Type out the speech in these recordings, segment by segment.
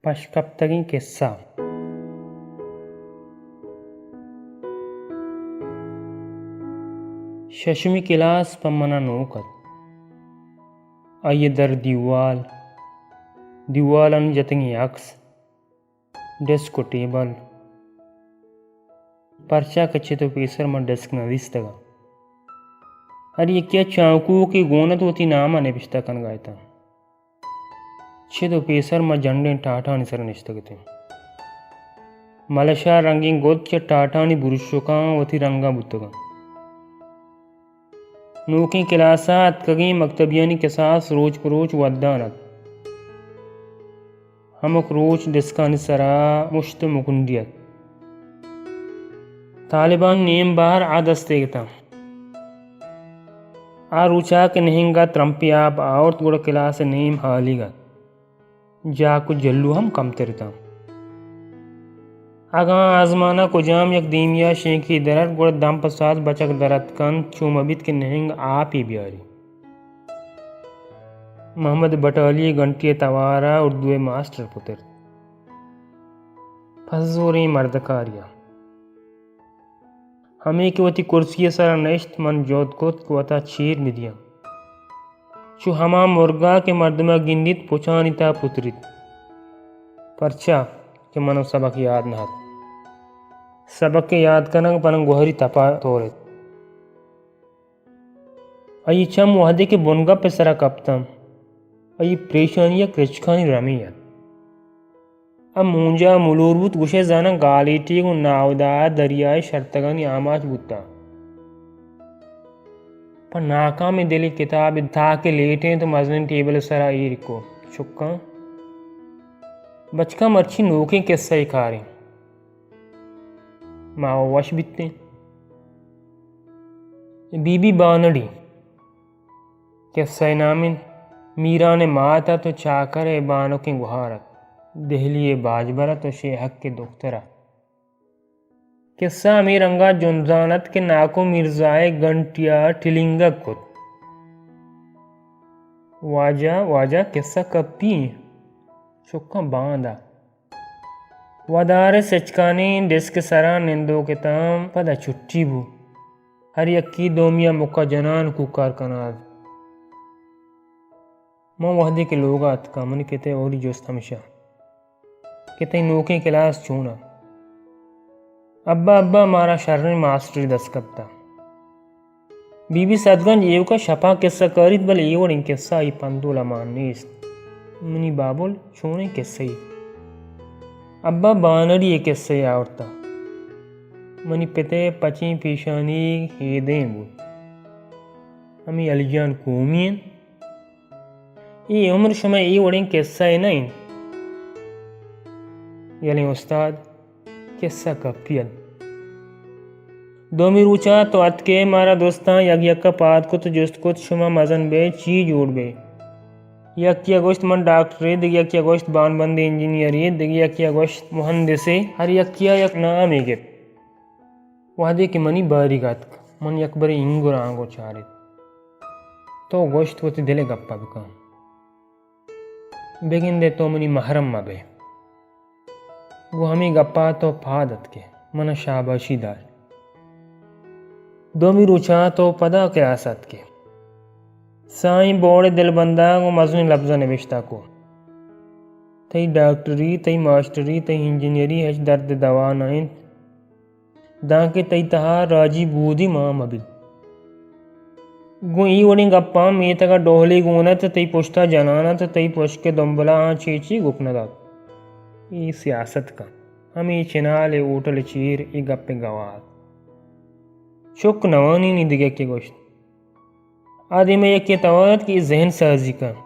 پشکپتگیں کسہ۔ ششمی کلاس پہ من ءَ نوک ات۔ آئی ءِ در دیوال، دیوالانی جتگیں عکس، ڈیسک ءُ ٹیبل، پرچا کہ چد ءُ پیسر من ڈیسک نہ دیستگ ات۔ ہر یکے ءَ چانکوکے گون ات، وتی نام ءَ نبشتہ کنگ ءَ اتاں۔ چد ءُ پیسر ما جنڈیں ٹاٹانی سر ءَ نشتگ اتیں۔ ملشا رنگیں گد چہ ٹاٹانی برشکاں وتی رنگاں بوتگ انت۔ نوکیں کلاس ءَ اتکگیں مکتبیانی کساس روچ پہ روچ ودان ات۔ ہمک روچ ڈیسکانی سر ءَ مشت ءُ مکنڈی ات۔ طالباں نیم بہر ءَ دست ئیگ اتاں۔ آ روچ ءَ کہ نہنگ ءَ ترمپے آپ آورت، گڑا کلاس ءِ نیم ہالیگ ات۔ جاک ءُ جلو ہم کمتر اتاں۔ اگاں آزمان ءَ کجام یک دیمی ءَ شینکے در ات، گڑا دم پہ ساعت بچک در اتک انت، چو مہ بیت کہ نہنگ آپے بیاری۔ محمد بٹالی ءِ گھنٹی ءِ توار ءَ اردو ءِ ماسٹر پترت۔ پزوریں مردکارے ءَ ہمے کہ وتی کرسی ءِ سر ءَ نشت، من جہد کت کہ وت ءَ چیر بدیاں۔ چو ہما مرگ ءَ کہ مردم ءَ گندیت، پچانی تہ ءَ پتریت۔ پرچا کہ من ءَ سبق یات نہ ات۔ سبک ءِ یات کنگ پہ من گوہری تپ ءَ تورت۔ آئی ءِ چم وہدے کہ بنگپ ءِ سر ءَ کپتاں، آئی ءِ پریشانی یک رچکانی رمے ات۔ آ مونجا ملور بوت، گوشئے زاناں گالیٹے گوں ناودا ءَ دریا ءِ شرتگانی آماچ بوتاں۔ پہ ناکامیں دلے کتاب ءِ تاک ءَ لیٹینت ءُ مزنیں ٹیبل ءِ سر ءَ ایر کت۔ چکاں، بچکاں، مرچی نوکیں کسہ ءَ کاریں۔ ما وش بیتیں۔ بی بی بانڑی۔ کسہ ءِ نام انت، میران ءِ مات ات ءُ چاکر ءِ بانکیں گہار ات۔ دہلی ءِ باجبر ات ءُ شیہک ءِ دختر ات۔ کسہ ہمے رنگ ءَ جنزان ات کہ ناکو مرزا ءِ گھنٹی ءَ ٹلینگگ کت۔ واجہ، واجہ، کسہ کپی انت۔ چکاں، باندا۔ ودار ءِ سچکانی ڈیسک ءِ سرا نندوک اتاں، پدا چھٹی بو۔ ہر یکی دومی ءَ مکا جنان کوکار کناں۔ من وہدے کہ لوگ ءَ اتکاں، منی پت ءِ اولی جست ہمیش ات کہ تئی نوکیں کلاس چون ات؟ ابا، ابا، مارا شریں ماسٹرے دست کپتہ۔ بی بی سدگنج ایوک ءَ شپاں کسہ کاریت، بلے اے وڑیں کسہ آئی پندول ءَ مان نیست۔ منی بابل، چونیں کسہ ئے؟ ابا بانڑی ءِ کسہ ئے آورتہ۔ منی پت ءِ پچیں پیشانی ہیدیں بوت۔ ہمے علی جان کومی انت۔ اے عمر شمئے اے وڑیں کسہ ئے نہ انت۔ یلیں استاد، کسہ کپی ات۔ دومی روچ ءَ تو اتکئے، مارا درستاں یک یک ءَ پاد کت ءُ جست کت، شما مزن بئے، چی جوڑ بئے؟ یکے ءَ گوشت من ڈاکٹرے، دگہ یکے ءَ گوشت بانبندیں انجینئرے، دگہ یکے ءَ گوشت مہندسے، ہر یکے ءَ یک نامے گپت۔ وہدے کہ منی باریگ ءَ اتک، من یکبرے اینگر ءَ آنگو چارت۔ تو گوشت وتی دل ءِ گپ ءَ بکن۔ بگندئے تو منی محرم مہ بئے۔ گوں ہمے گپ ءَ تو پاد اتکئے، من ءَ شاباشی دات۔ دومی روچ ءَ تو پدا کلاس ءَ اتکئے۔ سائیں بورڈ ءِ دلبند ءَ گوں مزنیں لبز ءَ نبشتہ کت، تئی ڈاکٹری، تئی ماسٹری، تئی انجینئری ہچ درد ءِ دوا نہ انت۔ دانکہ تئی تہا راجی بودی مان مہ بیت۔ گوں اے وڑیں گپاں میتگ ءَ ڈوہلے گون ات، تئی پشت ءَ جنان ات، تئی پشک ءِ دمبل ءَ آں چے چے گپ نہ دات۔ اے سیاست کنت۔ ہمے چنال ءِ ہوٹل ءِ چیر اے گپ ءِ گواہ ات۔ چک نوانینی، دگہ یکے گوشت۔ آ دیم ءَ یکے توار ات کہ اے ذہن سازی کنت۔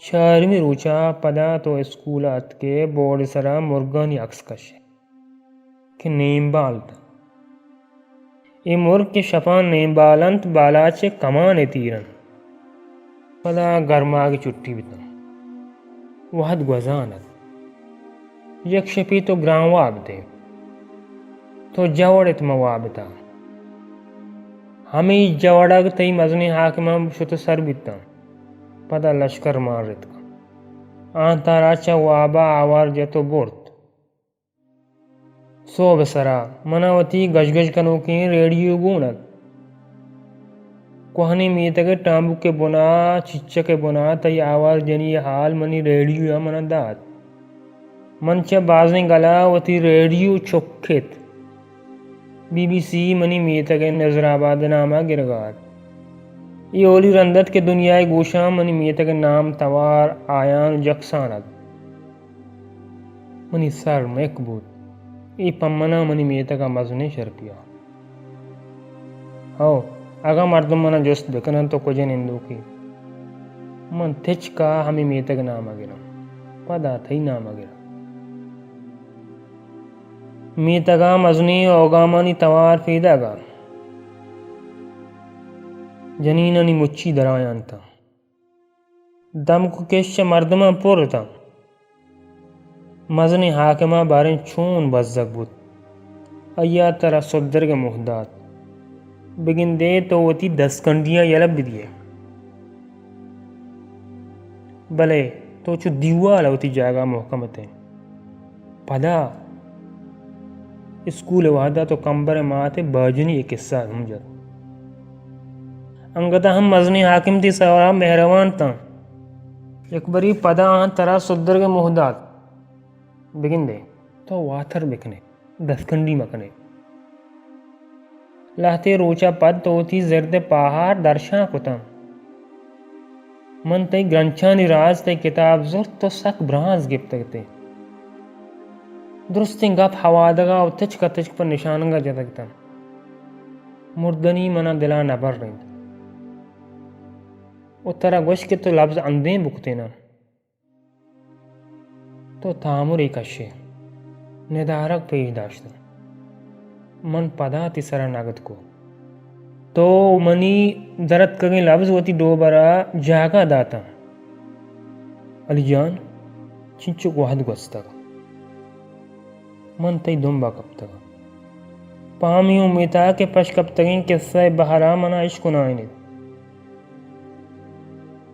چارمی روچ ءَ پدا تو اسکول ءَ اتکئے، بورڈ ءِ سرا مرگانی عکس کشئے کہ نیم بال اتنت۔ اے مرگ کہ شپاں نیم بال انت، بالاچ ءِ کمان ءِ تیر انت۔ پدا گرماگ ءِ چھٹی بیتاں۔ وہد گوزان ات۔ یک شپے تو گران واب اتئے۔ تو جوڑ ات، من واب اتاں۔ ہمے جوڑگ تئی مزنیں حاکماں شت ءُ سر بیتاں۔ پدا لشکر مان رتکاں۔ آں ترا چہ واب ءَ آوار جت ءُ برت۔ سہب ءِ سرا من ءَ وتی گژگژ کنوکیں ریڈیو گون ات۔ کوہنیں میتگ ءِ ٹامبوک ءِ بنا، چچک ءِ بنا تئی آوار جنی ءِ ہال منی ریڈیو ءَ من ءَ دات۔ من چہ بازیں گل ءَ وتی ریڈیو چک ات۔ بی بی سی منی میتگ ءِ نظر آباد ءِ نام ءَ گرگ ءَ ات۔ اے اولی رند ات کہ دنیا ءِ گوشاں منی میتگ ءِ نام، توار، آیان ءُ جکسان ات۔ منی سر مک بوت۔ اے پہ من ءَ منی میتگ ءَ مزنیں شرپی ات۔ ہو، اگاں مردم من ءَ جست بہ کن اَنت تو کج ءِ نندوکے، من تچک ءَ ہمے میتگ ءِ نام ءَ گراں، پدا تئی نام ءَ گراں۔ میتگ ءَ مزنیں اوگامانی توار پیداگ ات۔ جنینانی مچی درایانتاں۔ دمک ءُ کش چہ مردماں پر اتاں۔ مزنیں حاکم ءَ باریں چون بزگ بوت۔ آئی ءَ ترا سدرگ ءِ موہ دات۔ بگندے تو وتی دستکنڈیاں یلہ بدئے۔ بلے تو چو دیوال ءَ وتی جاگہ ءَ مہکم اتئے۔ پدا اسکول ءِ وہد ءَ تو کمبر ءِ مات ءِ باجنی ءِ کسہ ہم جت۔ انگت ءَ ہم مزنیں حاکم تئی سرا مہروان اتاں۔ یک برے پدا آں ترا سدرگ ءِ موہ دات۔ بگندے تو واتر بکنے، دستکنڈی مکنے۔ لہتے روچ ءَ پد تو وتی زرد ءِ پاہار درشان کتاں۔ من تئی گرنچانی راز تئی کتاب زرت ءُ سک برانز گپتگ اتیں۔ درستیں گپ ہوادگ ءَ ءُ تچک ءَ تچک پہ نشانگ ءَ جتگ اتاں۔ مردنی من ءَ دل ءَ نہ برینت ءُ ترا گوشت کہ تو لبز اندیم بکتیناں۔ تو تامرے کشے، ندارگ پیش داشتاں۔ من پدا تئی سرا نگد کو۔ تو منی درتکگیں لبز وتی ڈوبرا جاگہ داتاں۔ علی جان، چنچک وہد گوستگ۔ من تئی دمبا کپتگاں۔ پہ ہمے امیتا کہ پشکپتگیں کسہ ءِ بہرا منا اشکنائینیت۔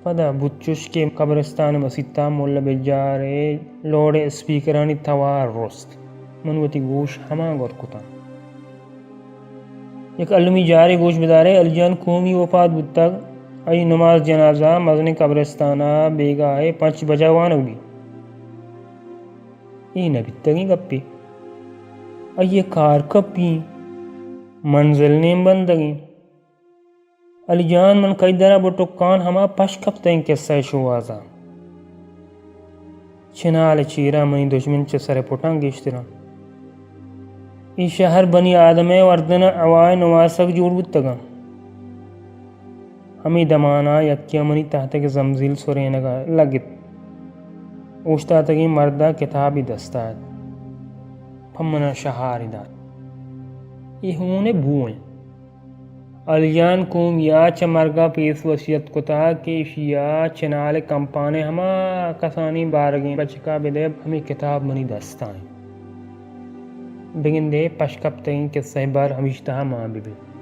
پدا بوت چش کہ قبرستان ءِ مسیتا ملا بجار ءِ لوڈ اسپیکرانی توار رست۔ من وتی گوش ہما گور کتاں۔ یک المی جارے گوش بدارے، علی جان کومی وفات بوتگ۔ آئی نماز جنازہ مزنیں قبرستانا بیگاہ ءَ پنچ بجا وانگ بیت۔ اے نہ بیتگیں گپے۔ آئی ءِ کارکپی منزل نیم بندگیں۔ علی جان، من کئی درا بٹکان ہما پشکپتگیں کسہ ءِ شوہازاں۔ چنال ءِ چیرا منی دژمن چہ سر ءِ پٹاں گیشتراں۔ اے شہر بنی آدم ءِ وردن ءِ ہوائے نواسگ جوڑ بوتگاں۔ ہمے دمانا یکے ءَ منی تہتگ ءِ زمزیل سرینگ ءَ لگت۔ اوشتاتگیں مرد ءَ کتابے دست ءَ ات۔ پہ من ءَ شہارے دات۔ اے ہون ءِ بو انت۔ علی جان کومی ءَ چہ مرگ ءَ پیسر وصیت کتگ کہ ایشی ءَ چنال ءِ کمپان ءِ ہما کسانیں بارگیں بچک ءَ بدئے، ہمے کتاب منی دست ءَ انت۔ بگندئے پشکپتگیں کسہ ءِ بہر ہمیشی تہا مان بہ بیت۔